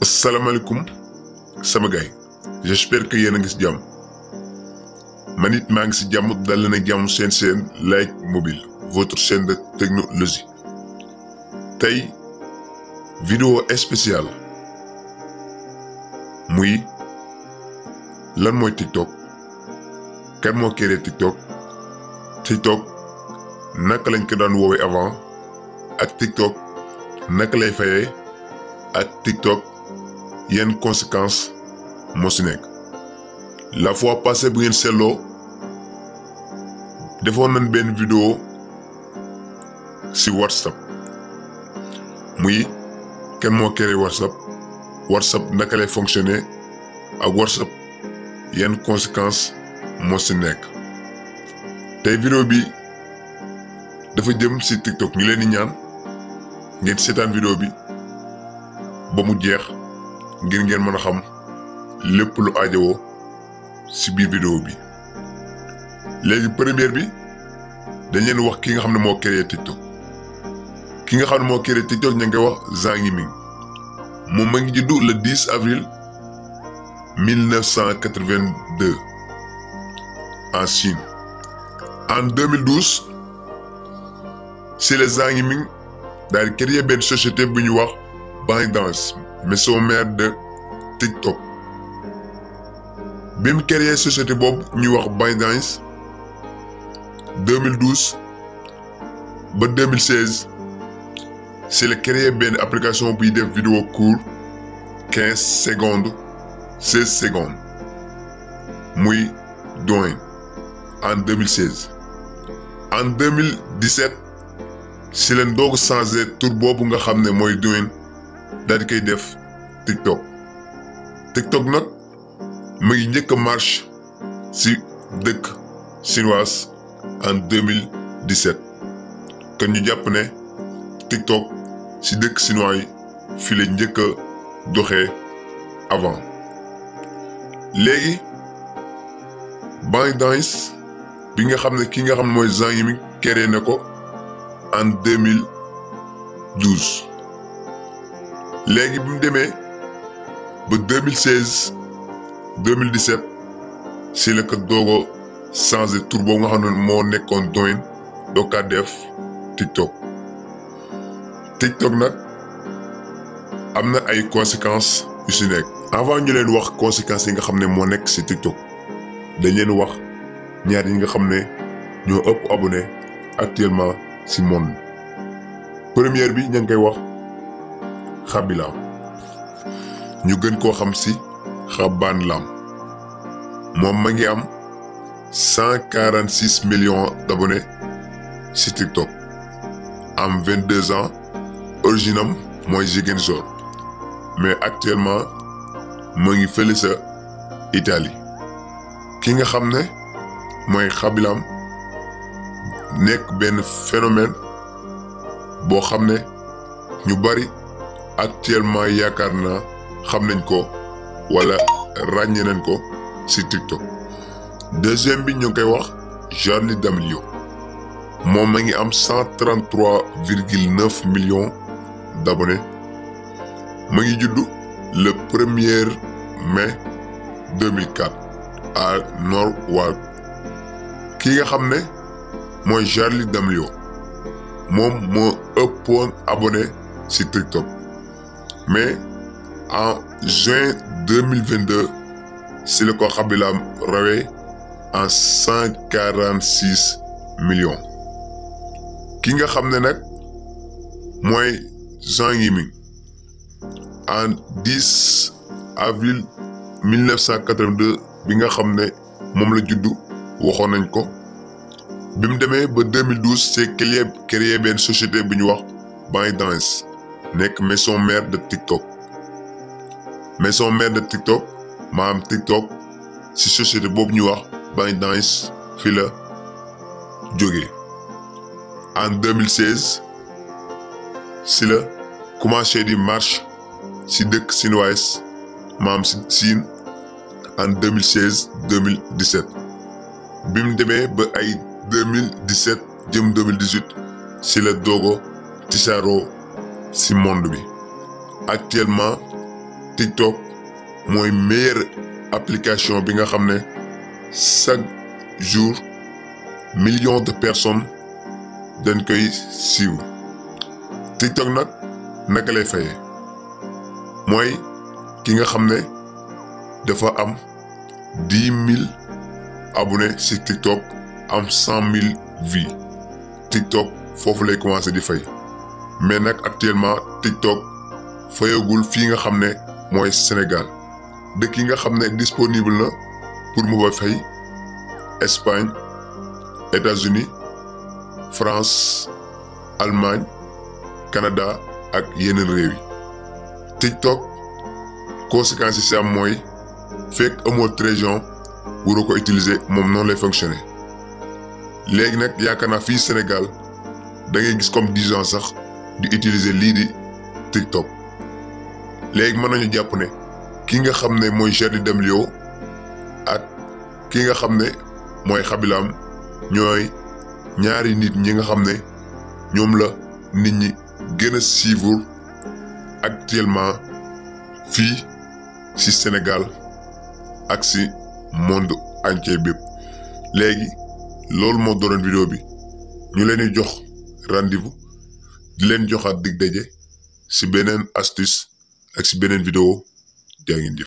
asalaamaaleykum sama gaay j'espère que yéen a ngi si jàmm man it maa ngi si jàmm dal na jàmm seen Like Mobile votre chaîne de technologie tey vidéo spéciale muy lan mooy TikTok kan moo créé TikTok naka lañ ko daan woowee avant ak TikTok naka lay fayee ak TikTok yenn conséquences moo si nekk. La fois passée bu ngeen seetloo defoon nañ benn vidéo si WhatsApp muy kan moo créé WhatsApp naka lay fonctionner ak WhatsApp yenn conséquences moo si nekk. tey vidéo bi dafa jëm si TikTok ñu leen di ñaan ngeen seetaan vidéo bi ba mu jeex ngir ngeen mën a xam lépp lu aajowoo si biir vidéo bi. léegi première bi dañ leen wax ki nga xam ne moo créé TikTok ki nga xam ne moo créé TikTok ñu ngi koy wax Zhang Yiming moom ma ngi juddu le 10 avril 1982 en Chine. En 2012 si le Zhang Yiming daal di créé benn société bu ñu wax ByteDance maison mère de TikTok. bi mu créé société boobu ñuy wax ByteDance 2012 ba 2016 si la créé benn application buy def vidéo court 15 secondes 16 secondes muy Douyin en 2016. En 2017 si leen doog changé tur boobu nga xam ne mooy Douyin daal di koy def TikTok nag mu ngi njëkk a marche si dëkk chinoise en 2017 kon ñu jàpp ne TikTok si dëkk chinois yi fi la njëkk a doxee avant. léegi ByteDance bi nga xam ne ki nga xam ne mooy Zhang Yiming créé na ko en 2012 léegi bi mu demee ba 2016 2017 si la ko doog a changé tur boobu nga xam ne moo nekkoon Douyin doo kaa def TikTok nag am na ay conséquences yu si nekk. avant ñu leen wax conséquences yi nga xam ne moo nekk si TikTok dañ leen wax ñaar yi nga xam ne ñoo ëpp abonné actuellement si monde. première bi ñu ngi koy wax Khaby Lame ñu gën koo xam si Khaban Lame moom ma ngi am 146 millions d'abonnés si TikTok am 22 ans origine am mooy Ziguinchor mais actuellement moo ngi fële sa Italie. ki nga xam ne mooy Khaby Lame nekk benn phénomène boo xam ne ñu bari actuellement yaakaar naa xam nañ ko wala ràññee nañ ko ci TikTok. deuxième bi ñu ngi koy wax Charli D'Amelio moom ma ngi am 133,9 millions d'abonnés ma ngi juddu le 1er mai 2004 à Norwalk. ki nga xam ne mooy Charli D'Amelio moom moo ëppoon abonné ci TikTok mais en juin 2022 si la ko Khaby Lame rawee en 146 millions. ki nga xam ne nag mooy Zhang Yiming en 10 avril 1982 bi nga xam ne moom la juddu waxoon nañ ko. bi mu demee ba 2012 c'est créé benn société bu ñu wax ByteDance nekk maison mère de TikTok. maison mère de TikTok maanaam TikTok si société boobu ñu wax ByteDance fi la jógee. en 2016 si la commencé di marche si dëkk chinoise maanaam si Chine en 2016 2017 bi mu demee ba ay 2017 jëm 2018 si la dogo tisaaroo si monde bi. actuellement TikTok mooy meilleure application bi nga xam ne chaque jour millions de personnes dañ koy suivre. TikTok nag naka lay fayee mooy ki nga xam ne dafa am 10 000 abonnés ci TikTok am 100 000 vues TikTok foofu lay commencé di fay mais nag actuellement TikTok fayagul fii nga xam ne mooy Sénégal dëkk yi nga xam ne disponible na pour mu fa fay Espagne États-Unis France Allemagne Canada ak yeneen réew yi TikTok conséquences yi ci am mooy fekk amoo région waroo ko utiliser moom noonu lay fonctionner léegi nag yaakaar naa fii Sénégal da ngay gis comme 10 ans sax di utiliser lii di TikTok léegi mën nañu jàpp ne ki nga xam ne mooy Jady Demlyo ak ki nga xam ne mooy Xabilam ñooy ñaari nit ñi nga xam ne ñoom la nit ñi gën a suivre actuellement fii ci Sénégal ak ci monde entier bépp léegi loolu moo doonoon vidéo bi ñu leen di jox rendez-vous di leen joxaat dig daje ci beneen astuce ak ci beneen vidéo jaa ngeen jëf